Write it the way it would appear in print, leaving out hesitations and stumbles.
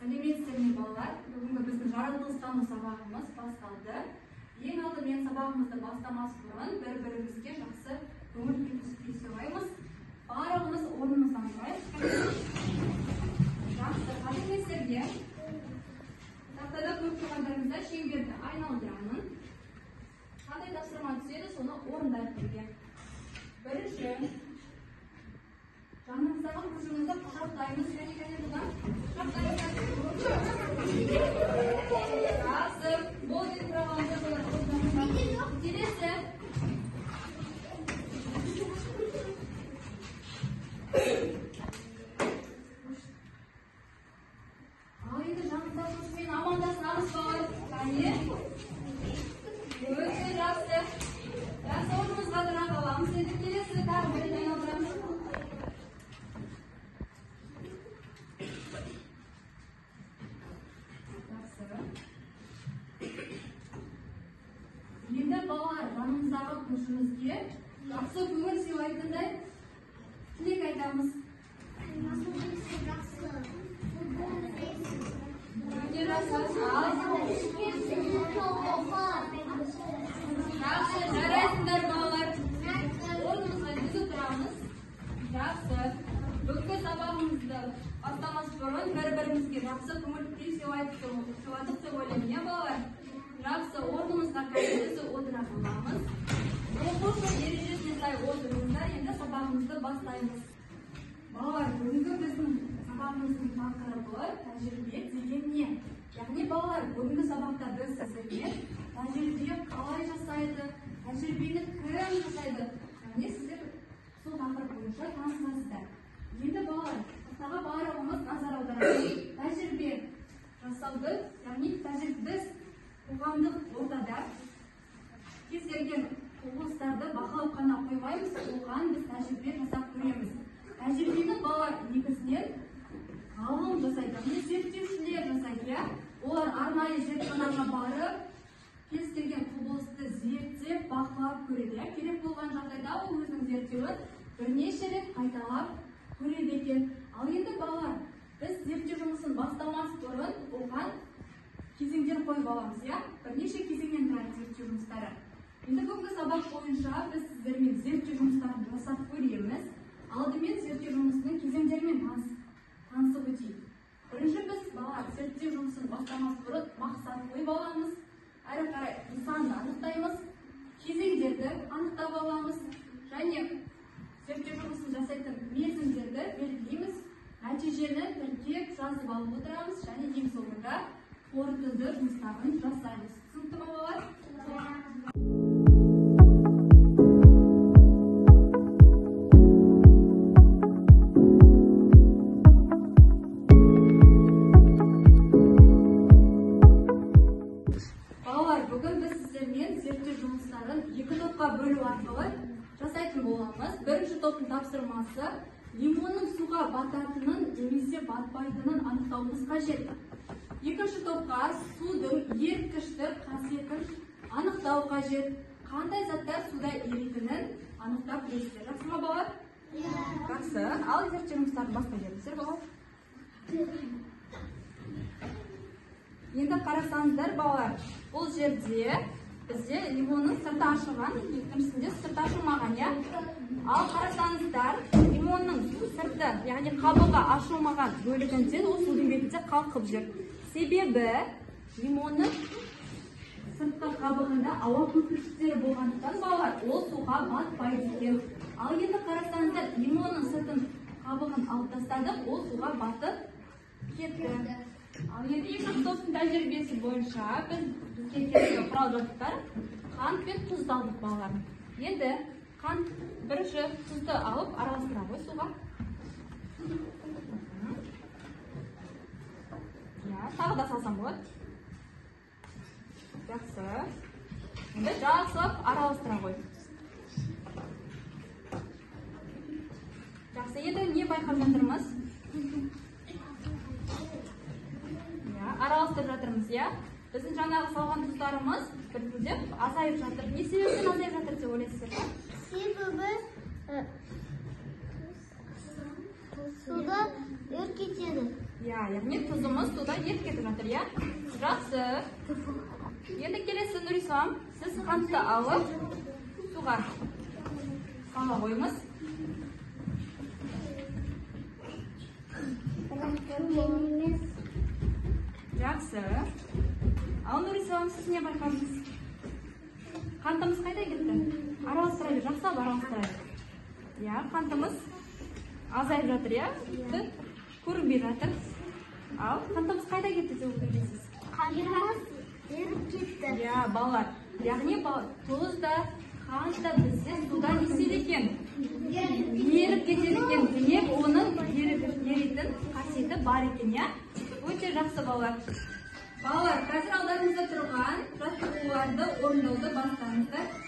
Сәлеметсіздер ме, балалар? Бүгінгі біздің жаратылыстану сабағымыз басталды. Ең алдымен сабағымызды бастамас бұрын бір-бірімізге жақсы көңіл күй сыйлаймыз. Барлығымыз орнымыздан тұрайық. Жақсы, қазір мен сіздерге тақтада көріп тұрғандарыңыздай шеңберді айналдырамын. Қандай тапсырма түседі, соны орындайық бірге. Бірінші, жанымыздағы көршімізді құшақтаймыз. Және кәне бұдан құшақтаймыз. Жақсы, бол деп тұра қалыңыздар. Келесі. Ал енді жанымыздағы көршімен амандасамыз, балалар. Кәне. Өте жақсы. Жақсы, орнымызға тұра қаламыз. Енді келесі тағы бір рет айналдырамыз. Жақсы. Енді балалар, жанымыздағы көршімізге жақсы көңіл сыйлайтындай тілек айтамыз. Өте жақсы. Жақсы, жарайсыңдар, балалар. Орнымызға түзу тұрамыз. Жақсы. Бүгінгі сабағымызды бастамас бұрын бір-бірімізге жақсы көңіл күй сыйладық деп ойлаймын, иә, балалар? Жақсы, орнымызға түзу отыра қаламыз. Оқушы ережесіне сай отырыңыздар. Енді сабағымызды бастаймыз. Балалар, бүгінгі біздің сабағымыздың тақырыбы тәжірибе деген не? Яғни, балалар, бүгінгі сабақта біз сіздерге тәжірибе қалай жасайды, тәжірибені кім жасайды, яғни сіздер сол тақырып бойынша танысасыздар. Енді балалар, тақтаға барлығымыз назар аударамыз. Тәжірибе жасауды, яғни біз қоғамдық ортада кез келген құбылыстарды бақылап қана қоймаймыз, оған біз тәжірибе жасап көреміз. Тәжірибені балалар негізінен ғалым жасайды, яғни зерттеушілер жасайды, иә? Олар арнайы зертханаға барып, кез келген құбылысты зерттеп, бақылап көреді, иә? Керек болған жағдайда ол өзінің зерттеуін бірнеше рет қайталап көреді екен. Ал енді балалар, біз зерттеу жұмысын бастамас бұрын оған кезеңдер қойып аламыз, иә? Бірнеше кезеңнен тұрады зерттеу жұмыстары. Енді бүгінгі сабақ бойынша біз сіздермен зерттеу жұмыстарын жасап көреміз. Алдымен зерттеу жұмысының кезеңдерімен танысып өтейік. Бірінші біз балалар зерттеу жұмысын бастамас бұрын мақсат қойып аламыз. Әрі қарай нысанды анықтаймыз, кезеңдерді анықтап аламыз және зерттеу жұмысын жасайтын мерзімдерді белгілейміз, нәтижені тіркеп жазып алып отырамыз және ең соңында қорытынды жұмыстарын жасаймыз. Түсінікті ме, балалар? Балалар, бүгін біз сіздермен зерттеу жұмыстарын екі топқа бөлу арқылы жасайтын боламыз. Бірінші топтың тапсырмасы лимонның суға бататынын немесе батпайтынын анықтауымыз қажет. Екінші топқа судың еріткіштік қасиетін анықтау қажет. Қандай заттар суда еритінін анықтап білесіздер. Жақсы ма, балалар? Жақсы. Ал зерттеу жұмыстарын бастай беріңіздер, балалар. Енді қарасаңыздар, балалар, бұл жерде бізде лимонның сырты ашылған, екіншісінде сырты ашылмаған, иә? Ал қарасаңыздар, лимонның сырты, яғни қабығы ашылмаған бөлігінде ол судың бетінде қалқып жүр. Себебі лимонның сыртқы қабығында ауа көпіршіктері болғандықтан, балалар, ол суға батпайды екен. Ал енді қарасаңыздар, лимонның сыртын қабығын алып тастадық, ол суға батып кетті. Ал енді екінші топтың тәжірибесі бойынша бізге керекті құрал жабдықтар қант пен тұзды алдық, балалар. Енді қант бірінші тұзды алып араластыра ғой суға. Иә, тағы да салсам болады. Жақсы. Енді жақсылап араластыра ғой. Жақсы, енді не байқап жатырмыз? Араластырып жатырмыз, иә? Біздің жаңағы салған тұздарымыз біртіндеп азайып жатыр. Не себептен азайып жатыр деп ойлайсыздар? Себебі суда еріп кетеді. Иә, яғни тұзымыз суда еріп кетіп жатыр, иә? Жақсы. Енді келесі, Нұрислам, сіз қантты алып суға сала қойыңыз. Жақсы. Ал Нұрислам, сіз не байқадыңыз? Қантымыз қайда кетті? Араластыра бер, жақсылап араластыра бер. Иә, қантымыз азайып жатыр, иә? Тіпті көрінбей жатыр. Ал қантымыз қайда кетті деп ойлайсыз? Қантымыз еріп кетті. Иә, балалар. Яғни тұз да, қант та бізде суда не істейді екен? Еріп кетеді екен. Демек, оның еритін қасиеті бар екен, иә? Өте жақсы, балалар. Балалар, қазір алдарыңызда тұрған жаттығуларды орындауды бастаңыздар.